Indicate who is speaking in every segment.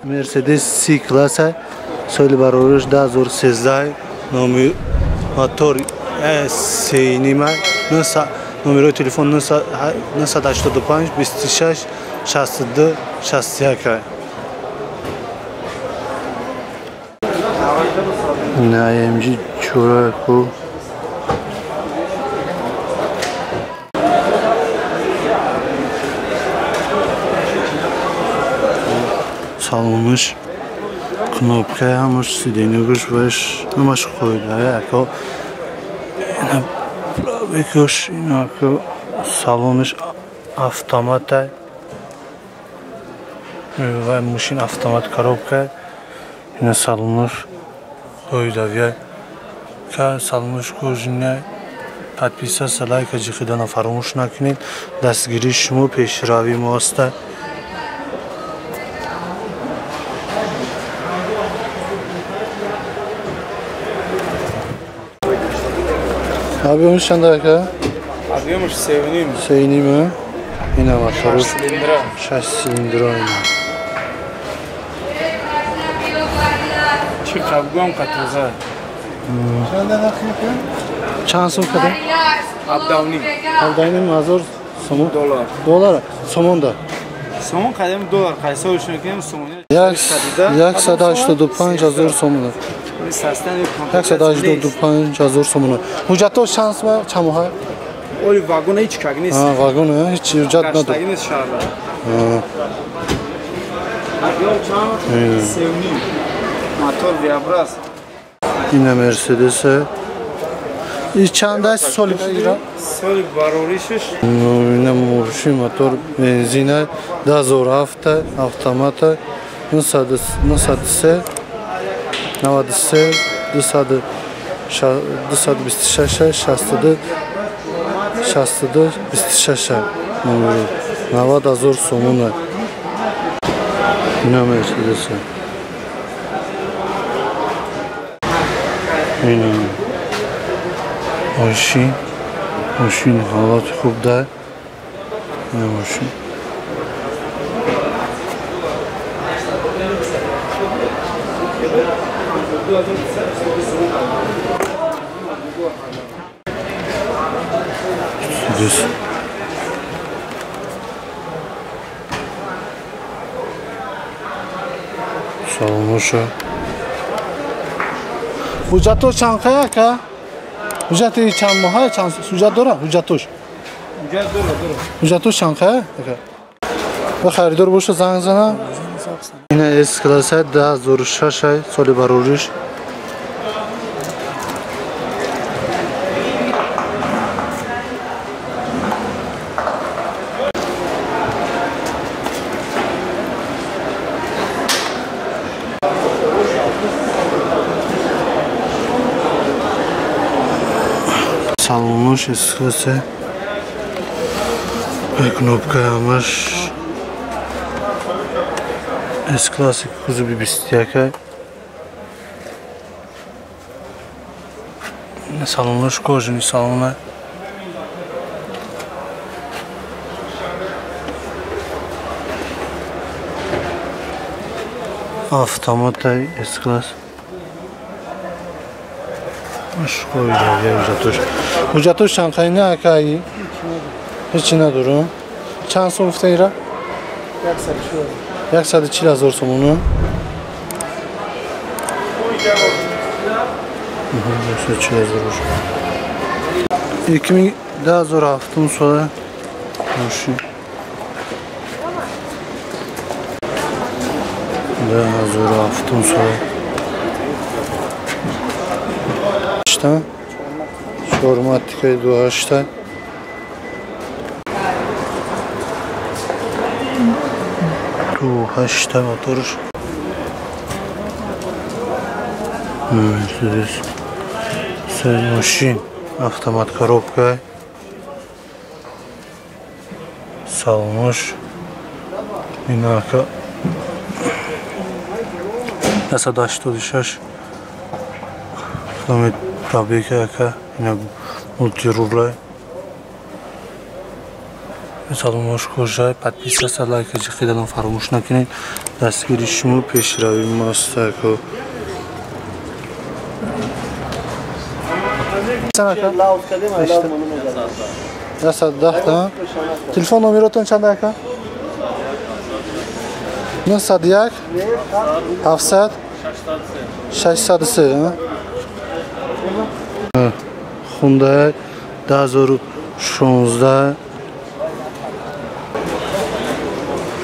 Speaker 1: Мерседес С класса соли барориш 2013 номи мотор С9 номерои телефон 985 26 62 61. Ина AMG чораку салонаш кнопка ҳамаш сиденьягаш ваш ҳамаш қоида яко ина правикаш инако салонаш автомата ва мошин автомат коробка ина салонаш қоидавия ка салонаш кожина. Подписаться, лайка ҷиқидана фаромӯш накунед. Дастгирии шумо пешравии мо аст. Объемш чанд ака?
Speaker 2: Объемш 3,5.
Speaker 1: 3,5. Ина моторш
Speaker 2: 6 цилиндра.
Speaker 1: 6 цилиндра ина.
Speaker 2: Чӣ қабгом қатуза.
Speaker 1: Чанд сум када?
Speaker 2: 17,5.
Speaker 1: 17,5 ҳазор сомон.
Speaker 2: Доллар.
Speaker 1: Доллар? Сомонда.
Speaker 2: Сомон қадим доллар қайса ушун сомон.
Speaker 1: 185 ҳазор сомон. 185 ҳазор сомон. Ҳуҷҷатҳо чанд сум чанд моҳа?
Speaker 2: Оли вагон ҳеч как нест.
Speaker 1: Вагон ҳеч ҳуҷҷат надорад.
Speaker 2: Нест шаҳрда. Объем чанд? 3,5. Мотор V-образ.
Speaker 1: Ина Мерседес. И чанд аст соли ира?
Speaker 2: Соли бароришиш.
Speaker 1: Ина мошин мотор бензина 2007 автомата 903 93 226 62 62 26 номери 90 ҳазор сомона. Ина Мерседес. Ина мошин, мошин ҳолати хуб дар. Ина мошин. Салоноша. Ҳуҷҷатҳо чанд қая ака? Ҳуҷҷати чанд моҳа чанд ҳуҷҷат дора? Ҳуҷҷатош.
Speaker 2: Ҳуҷҷат дора, дора.
Speaker 1: Ҳуҷҷатош чанд қая ака? Ба харидор боша занг зана. Ина С класса 2006 соли барориш. Салонош С-класса. Кнопка ҳамаш С-класси кузови 21. Салонош кожаный салона. Автомата С-класс. Ҳуҷҷатош чанд қайна акаи? Ҳеч надорам. Чанд сум гуфта ира? 140 ҳазор сомон. 140 ҳазор. 2007 сола мошин. 2007 сола. Чорматика 28. 28 моторш. Мерседес. Мошин автомат коробка. Салонош. Инака 186 километр пробег ака. Ина мултирулай. Саломош кожай, подписаться, лайк, ҷиқидан фаромӯш накунед. Дастгири шумо пешравии мост. Ясад даҳта. Телефон номеротон чанд ака? 901 700 603. Хундай 2016.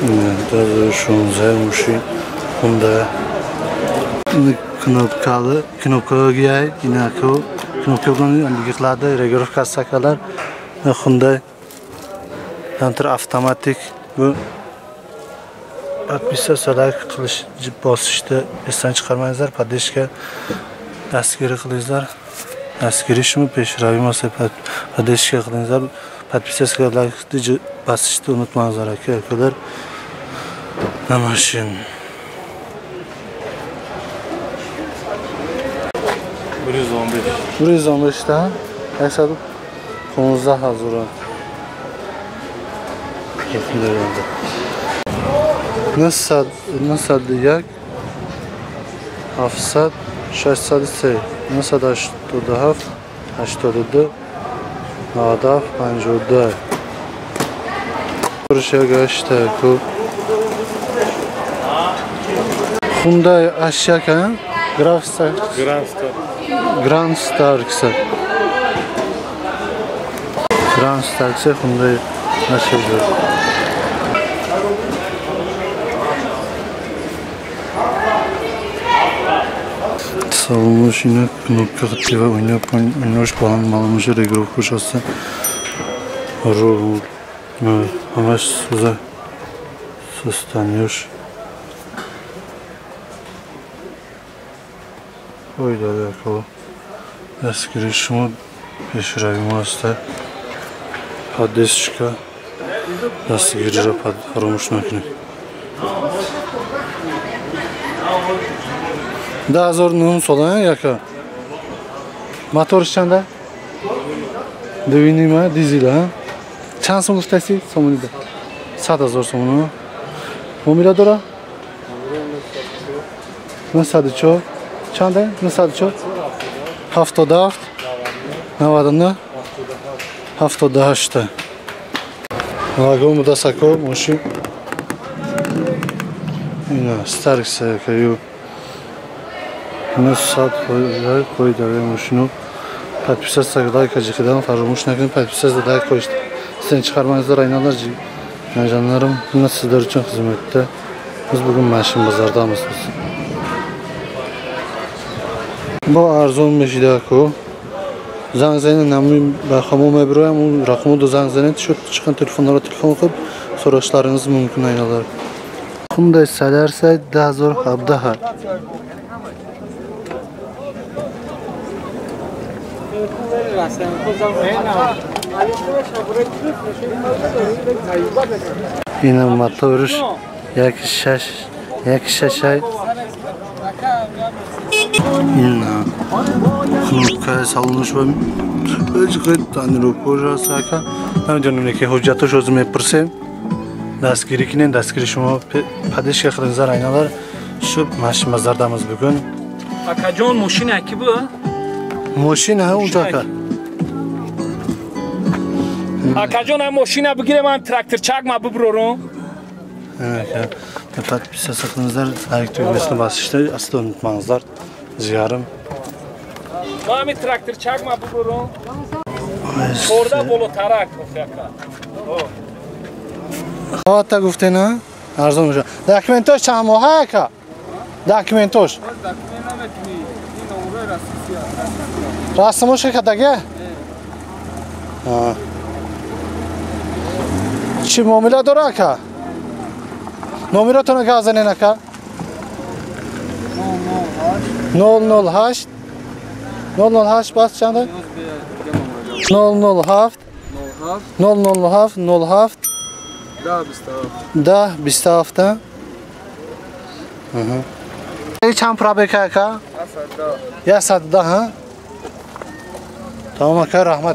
Speaker 1: 2016 мошин Хундай. Кнопкалы, кнопкага инако кнопканы андиглады, регулировка сакалар. Хундай Антр avtomatik bu подписаться, лайк qilish bosishni esdan chiqarmangizlar, поддержка dastgiri qilingizlar. Dastgiri shumi peshravi bo'lsa поддержка qilingizlar, подписаться, лайк bosishni unutmangizlar aka, akalar. Namashim
Speaker 3: 115.
Speaker 1: 115 ta 115 hazır. 901 700 603 987 82 97 52. Kuruşa Hyundai H1 Grand Star. Grand Star Grand Star Hyundai H1. Салонуш ина кнопка хатива уйна уйнош баланд маламуш регулировка аст. Рул ҳамаш суза сустаниёш. Ой далеко. Дастгири шумо пешравии мо аст. Поддержка дастгириро фаромӯш накунед. 2009 сола яка. Моторш чанда? 2.5 дизел, а? Чанд сом гуфтаси? Сомонида. 100 000 сомон. Муомила дора? 904. Чанда? 904. 77 99 78. Вагон мудасако мошин. Ина Старкса каю. 900 қой дар мошину. Подписаться, лайк ҷиқидан фаромӯш накунед. Подписаться, лайк qo'yishni sizdan chiqarmangizlar aynalar jonajonlarim. Buni sizlar uchun xizmatda. Biz bugun mashin bozordamiz. Bu arzon meshida-ku. Занг занед намин рақамро мебироям, у рақамро занг занед, shu chiqqan telefonlarga telefon qilib so'rashlaringiz mumkin aynalar. Hyundai Solaris 2017. Ина моторш 1.6 1.6. Ина кнопка салонуш ва ҳеҷ тонировкаш аст ака. Намедонам ки ҳуҷҷаташ ҳозир мепурсем. Дастгирӣ кунед, дастгири шумо поддержка қилingizlar aynalar. Shu mashina bozordamiz bugun.
Speaker 2: Akajon, mashina ки bu?
Speaker 1: Mashina uncha aka.
Speaker 2: Akajon, ам mashina бигирем, ам тракторчак ма биброрум.
Speaker 1: Подписаться qilingizlar, like tugmasini bosishni aslo unutmangizlar. Jigarim.
Speaker 2: Мами тракторчак ма биброрум. Хорда болотарак ака.
Speaker 1: Хавата гуфтена арзон мешавад. Документош чанд моҳа ака? Документош. Расмош кадаге? Чӣ муомила дора ака? Номеротонро гап занед ака. 008 008 бас чанда? 007 007 07 10 27. Чанд пробег ака? 110. Тамом ака, раҳмат.